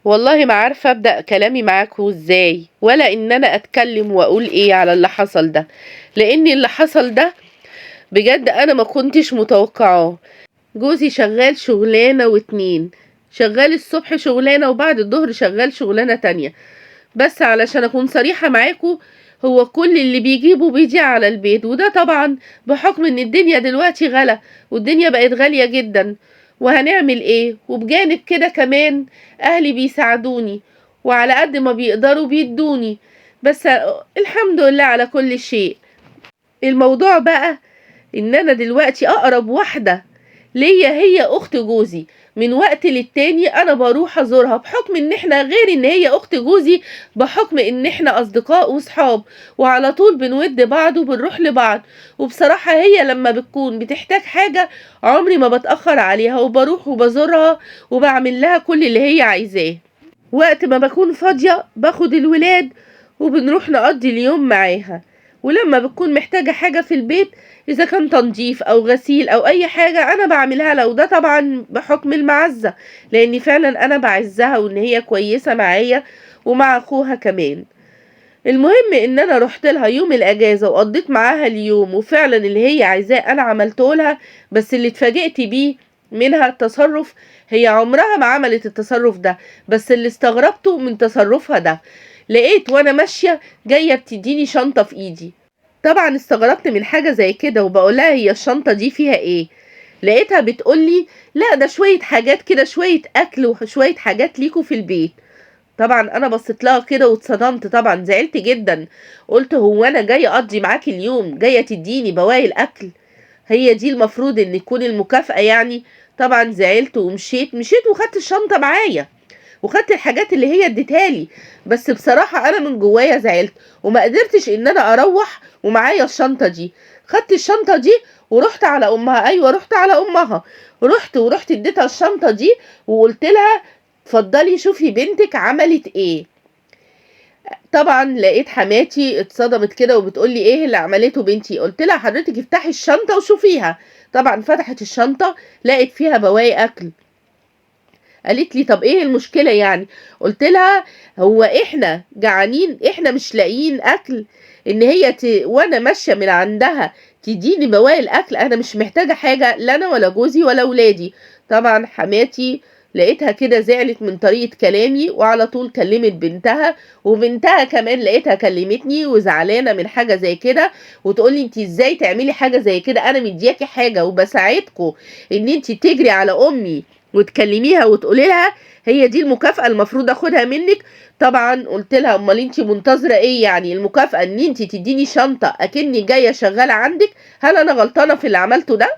والله ما عارفة أبدأ كلامي معاكم إزاي، ولا إن أنا أتكلم وأقول إيه على اللي حصل ده، لأن اللي حصل ده بجد أنا ما كنتش متوقعاه. جوزي شغال شغلانة واتنين، شغال الصبح شغلانة وبعد الظهر شغال شغلانة تانية. بس علشان أكون صريحة معاكم، هو كل اللي بيجيبه بيضيع على البيت، وده طبعا بحكم إن الدنيا دلوقتي غلا والدنيا بقت غالية جدا، وهنعمل إيه؟ وبجانب كده كمان أهلي بيساعدوني وعلى قد ما بيقدروا بيدوني، بس الحمد لله على كل شيء. الموضوع بقى إن أنا دلوقتي أقرب واحدة ليا هي أخت جوزي، من وقت للتاني أنا بروح أزورها، بحكم إن إحنا غير إن هي أخت جوزي، بحكم إن إحنا أصدقاء وصحاب وعلى طول بنود بعض وبنروح لبعض. وبصراحة هي لما بتكون بتحتاج حاجة عمري ما بتأخر عليها، وبروح وبزورها وبعمل لها كل اللي هي عايزاه. وقت ما بكون فاضية باخد الولاد وبنروح نقضي اليوم معاها، ولما بتكون محتاجة حاجة في البيت إذا كان تنظيف أو غسيل أو أي حاجة أنا بعملها لها، وده طبعا بحكم المعزة، لأن فعلا أنا بعزها وإن هي كويسة معايا ومع أخوها كمان. المهم إن أنا رحت لها يوم الأجازة وقضيت معاها اليوم، وفعلا اللي هي عايزاه أنا عملته لها، بس اللي اتفاجئت بيه منها التصرف، هي عمرها ما عملت التصرف ده، بس اللي استغربته من تصرفها ده، لقيت وأنا ماشية جاية بتديني شنطة في إيدي. طبعا استغربت من حاجة زي كده وبقولها هي الشنطة دي فيها ايه؟ لقيتها بتقولي لا ده شوية حاجات كده، شوية اكل وشوية حاجات ليكوا في البيت. طبعا انا بصيت لها كده واتصدمت، طبعا زعلت جدا، قلت هو انا جاية اقضي معاكي اليوم جاية تديني بواقي الاكل؟ هي دي المفروض ان تكون المكافأة يعني. طبعا زعلت ومشيت، مشيت وخدت الشنطة معايا وخدت الحاجات اللي هي اديتها لي، بس بصراحة انا من جوايا زعلت وما قدرتش ان انا اروح ومعايا الشنطة دي. خدت الشنطة دي ورحت على امها، ايوه رحت على امها، ورحت اديتها الشنطة دي وقلت لها اتفضلي شوفي بنتك عملت ايه. طبعا لقيت حماتي اتصدمت كده وبتقولي ايه اللي عملته بنتي؟ قلت لها حضرتك افتحي الشنطة وشوفيها. طبعا فتحت الشنطة لقيت فيها بواقي اكل. قالت لي طب ايه المشكلة يعني؟ قلت لها هو احنا جعانين، احنا مش لاقيين اكل، ان هي وانا ماشية من عندها تديني بواقي الاكل، انا مش محتاجة حاجة، لا انا ولا جوزي ولا ولادي. طبعا حماتي لقيتها كده زعلت من طريقة كلامي، وعلى طول كلمت بنتها، وبنتها كمان لقيتها كلمتني وزعلانة من حاجة زي كده، وتقولي انتي ازاي تعملي حاجة زي كده، انا مدياكي حاجة وبساعدكوا ان انتي تجري على امي وتكلميها وتقولي لها هي دي المكافأة المفروض اخدها منك. طبعا قلت لها امال انتي منتظرة ايه يعني؟ المكافأة ان انتي تديني شنطة اكني جاية شغالة عندك؟ هل انا غلطانة في اللي عملته ده؟